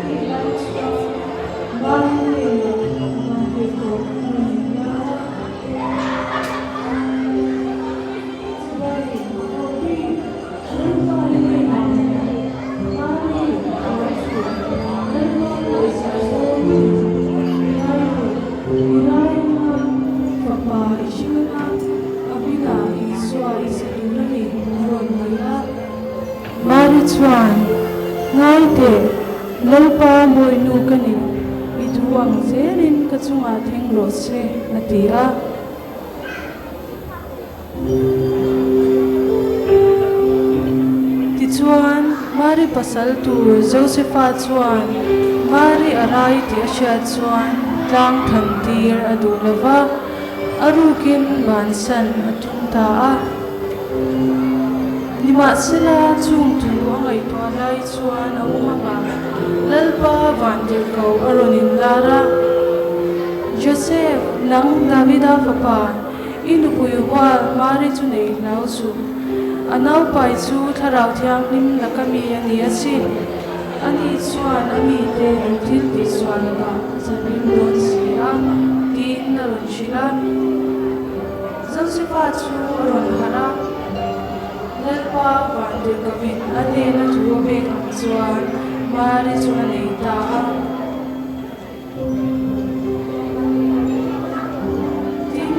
Chutih lai chuan Mari hnenah vantirhkoh a rawn inlar a. Chibai, Rabbi, Lalpa i hnenah Mari hruai suh, Lalpa pawisa zawngin i rai rawh, i rai anga fapa i hring anga a hmingah Isua i sa tur a ni, a rawn ti a. Mari chuan, Ngai teh, Lalpa mawinu ka ni, i duh ang zelin ka chungah thleng rawh se, a ti a. Tichuan, Mari pasal tur Josefa chuan Mari a rai tih a hriat chuan tlang than tir a duh lo va, a rukin bansan a tum ta a. Nimahsela, chung thu a ngaihtuah lai chuan a awm ang a, Lalpa vantirhkoh a rawn inlar a, Josef, nang Davida fapa, I nupui hual Mari chu nei hlau suh. A naupai chu Thlarau Thianghlim laka mi a ni asin. Ani chuan a mite an thil tihsual lakah a chahlim dawn si a, tiin a rawn hrilh a. Josefa chu a rawn harh a, Lalpa vantirhkohin a hnena thu a pek ang chuan Mari chu a nei ta a. Tin,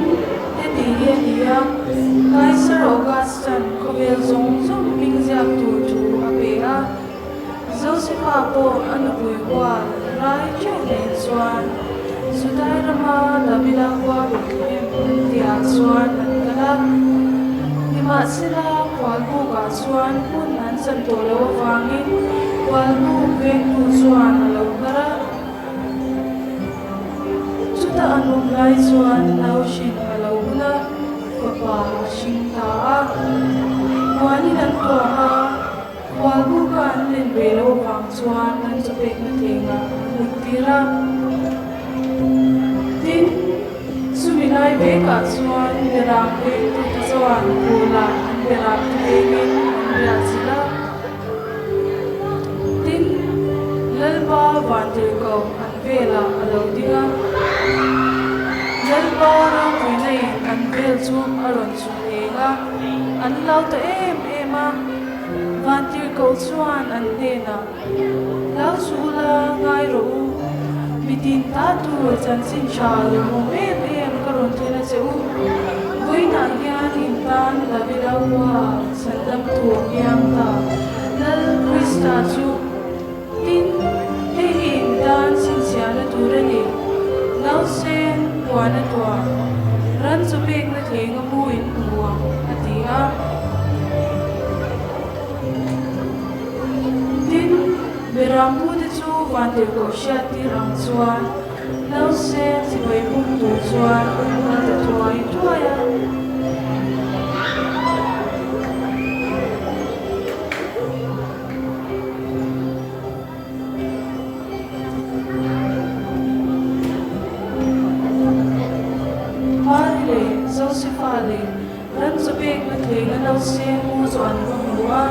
heti hi a ni a, Kaisar Augustan khawvel zawng zawng hming ziak tur thu a pe a, Josefa pawh a nupui hual rai teuh nen chuan Judai rama Davida khua Bethlehem an tihah chuan an kal a. Nimahsela, khualbukah chuan hmun an chan tawh loh avangin khualbuk vengtu chuan a lo hnar a. Chuta an awm lai chuan nau hrin a lo hun a, fapa a hring ta a. Huanin an tuam a, khualbuka an len ve loh avang chuan an chawpekna thlengah an muttir a. Tin, chumi lai vekah chuan Beram vengtute chuan Pula an Beram te vengin an riahchilh a. Tin, Lalpa vantirhkoh an velah a lo ding a. Lalpa ropuina in an vel chu a rawn chhun eng a, an lo ta em em a. Vantirhkoh chuan an hnenah, Hlau suh ula, ngai rawh u. Mitin ta tur chanchin tha lawmawm em em ka rawn thlen a che u. Vawiinah hian in tan Davida khua chhandam tur piang ta Lal Krista chu. Tin, hei hi in tan chhinchhiahna tur a ni. Nausen puan a tuah, ran chaw pekna thleng a mu in hmu ang, a ti a. Tin, Berampu te chu vantirhkoh hriattir ang chuan nausen chibai bum tur chuan an kal ta thuai thuai a. Mari leh Josefa leh Ram chu pekna thleng a nausen mu chu an va hmu a.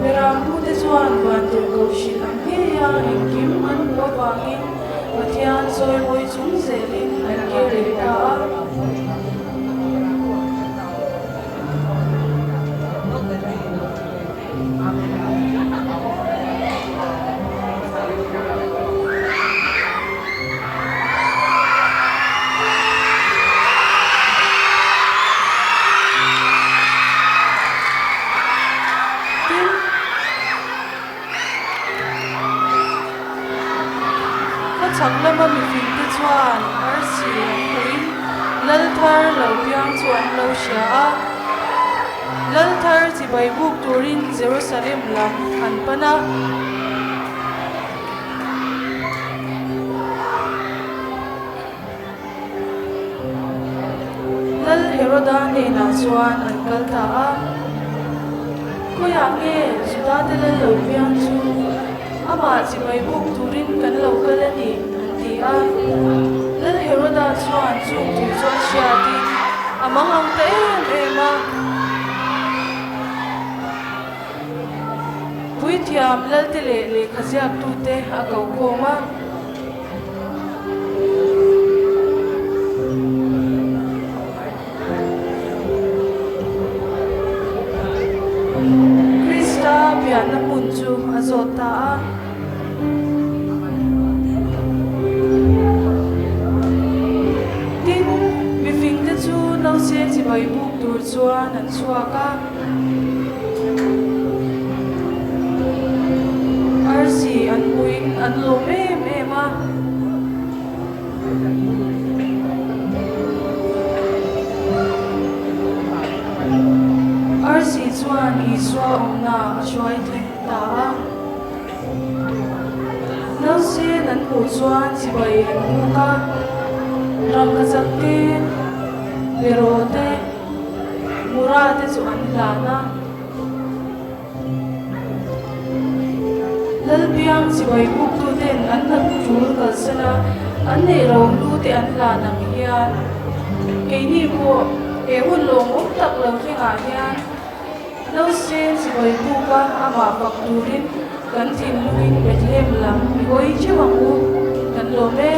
Berampu te chuan vantirhkoh hrilh ang ngei a, engkim an hmuh avangin Pathian chawimawi chung zelin an kir leh ta a. Tin, khawchhak lama mifingte chuan arsi an hmuhin lal thar lo piang chu an lo hria a. Lal thar chibai buk turin Jerusalem lam an pan a. Lal Heroda hnenah chuan an kal ta a, Khawiah nge Juda te lal lo piang chu amah chibai buk turin kan lo kal a ni? an ti a. Lal Heroda chuan chung thu chu a hriatin a mangang ta em em a. Puithiam lalte leh lehkha ziaktute a ko khawm a. Krista pianna hmun chu a zawt ta a. Tin, mifingte chu nausên chibai buk tur chuan an chhuak a. Arsi an hmuhin an lawm em em a. Arsi chuan Isua awmna a hruai thleng ta a. Nausen an hmuh chuan chibai an buk a, rangkachak te, beraw te, mura te chu an hlan a. Lalpiang chibai buktuten an hna tul kalsan a, an neih ro hlu te an hlan ang hian keini pawh he hun lawmawm tak lo thlengah hian Nausen chibai buka amah fak turin kan thinlungin Bethlehem lam i hawi theuh ang u, kan lawm e.